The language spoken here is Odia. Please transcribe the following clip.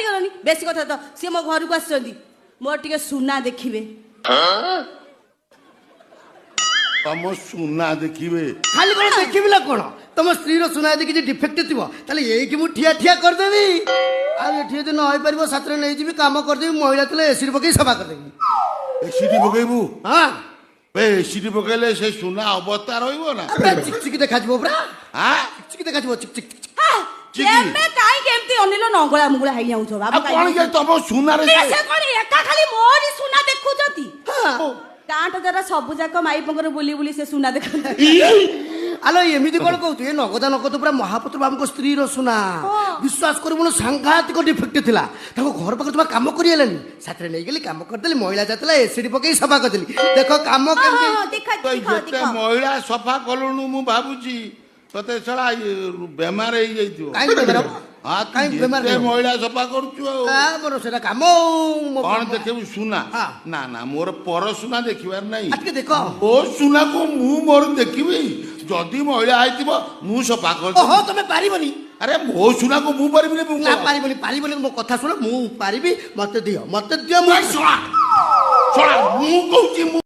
ପାଟି କରନି ବେଶୀ କଥା ତ। ସିଏ ମୋ ଘରକୁ ଆସିଛନ୍ତି, ମୋର ଟିକେ ସୁନା ଦେଖିବେ। ତମ ସୁନା ଦେଖିବେ? ଖାଲି କଣ ଦେଖିବି ନା କଣ? ତମ ସ୍ତ୍ରୀର ସୁନା ଯଦି କିଛି ଡିଫେକ୍ଟ ଥିବ, ତାହେଲେ ଏଇଠି ମୁଁ ଠିଆ ଠିଆ କରିଦେବି। ଆଉ ଏଠି ଯଦି ନ ହେଇପାରିବ, ସାଥିରେ ନେଇଯିବି, କାମ କରିଦେବି। ମଇଳା ଥିଲେ ଏସିଡ୍ ପକେଇ ସଫା କରିଦେବି। ଏସିଡି ପକେଇବୁ? ହଁ। ବେ, ଏସିଡି ପକେଇଲେ ସେ ସୁନା ଅବସ୍ଥା ରହିବ ନା? ପୁରା ଚିକ୍ ଚିକ୍ ଦେଖାଯିବ ପୁରା। ଆଁ? ଚିକ୍ ଚିକ୍ ଦେଖାଯିବ, ଚିକ୍ ଚିକ୍। ଚିକି। ତେମେ କାହିଁକି ଏମିତି ଅନିଲ ନଙ୍ଗଳା ମୁଙ୍ଗଳା ହେଇଯାଉଛ ବାବୁ? ଆଉ କଣ କି ତମ ସୁନାରେ ସେ କଣ ଏକା ଖାଲି ମୋରି ସୁନା ଦେଖୁଛନ୍ତି? ଗାଁଟା ଯାରା ସବୁ ଯାକ ମାଇପଙ୍କର ବୁଲି ବୁଲି ସେ ସୁନା ଦେଖନ୍ତି। ଆଲୋ, ଏମିତି କଣ କହୁଛୁ? ଏ ନଗଦା ନଗଦ ପୁରା ମହାପାତ୍ର ବାବୁଙ୍କ ସ୍ତ୍ରୀର ସୁନା। ବିଶ୍ୱାସ କରିବୁନୁ, ସାଂଘାତିକ ଡିଫେକ୍ଟ ଥିଲା। ତାଙ୍କ ଘର ପାଖରେ ଜମା କାମ କରି ହେଲାନି। ସାଥିରେ ନେଇଗଲି, କାମ କରିଦେଲି। ମଇଳା ଯାଉଥିଲା, ଏସିଡି ପକେଇ ସଫା କରିଦେଲି। ଦେଖ କାମ କେମିତି। ଦେଖ। ତ ଯେତେ ମଇଳା ସଫା କଲୁଣୁ, ମୁଁ ଭାବୁଛି ତତେ ଶଳା ବେମାର ହେଇଯାଇଥିବ। କାହିଁକି ବେମାର ହବ? ହଁ, ତୁ କାହିଁକି ବେମାର ଯେତେ ହେଇଯିବ? ମଇଳା ସଫା କରୁଛୁ ଆଉ ମୋର ସେଟା କାମ ଆଉ କଣ ଦେଖିବୁ ସୁନା? ହଁ। ନା ନା, ମୋର ପର ସୁନା ଦେଖିବାର ନାହିଁ। ଆ, ଟିକେ ଦେଖ। ମୋ ସୁନାକୁ ମୁଁ ମୋର ଦେଖିବି। ଯଦି ମଇଳା ହେଇଥିବ, ମୁଁ ସଫା ଓହୋ, କରିଦେବି। ତମେ ପାରିବନି। ଆରେ, ମୋ ସୁନାକୁ ମୁଁ ପାରିବିନି? ମୁଁ ନା, ପାରିବନି, ପାରିବନି। ମୋ କଥା ଶୁଣ, ମୁଁ ପାରିବି। ମତେ ଦିଅ, ମତେ ଦିଅ, ମୁଁ ଶଳା ଶଳା, ମୁଁ କହୁଛି ମୁଁ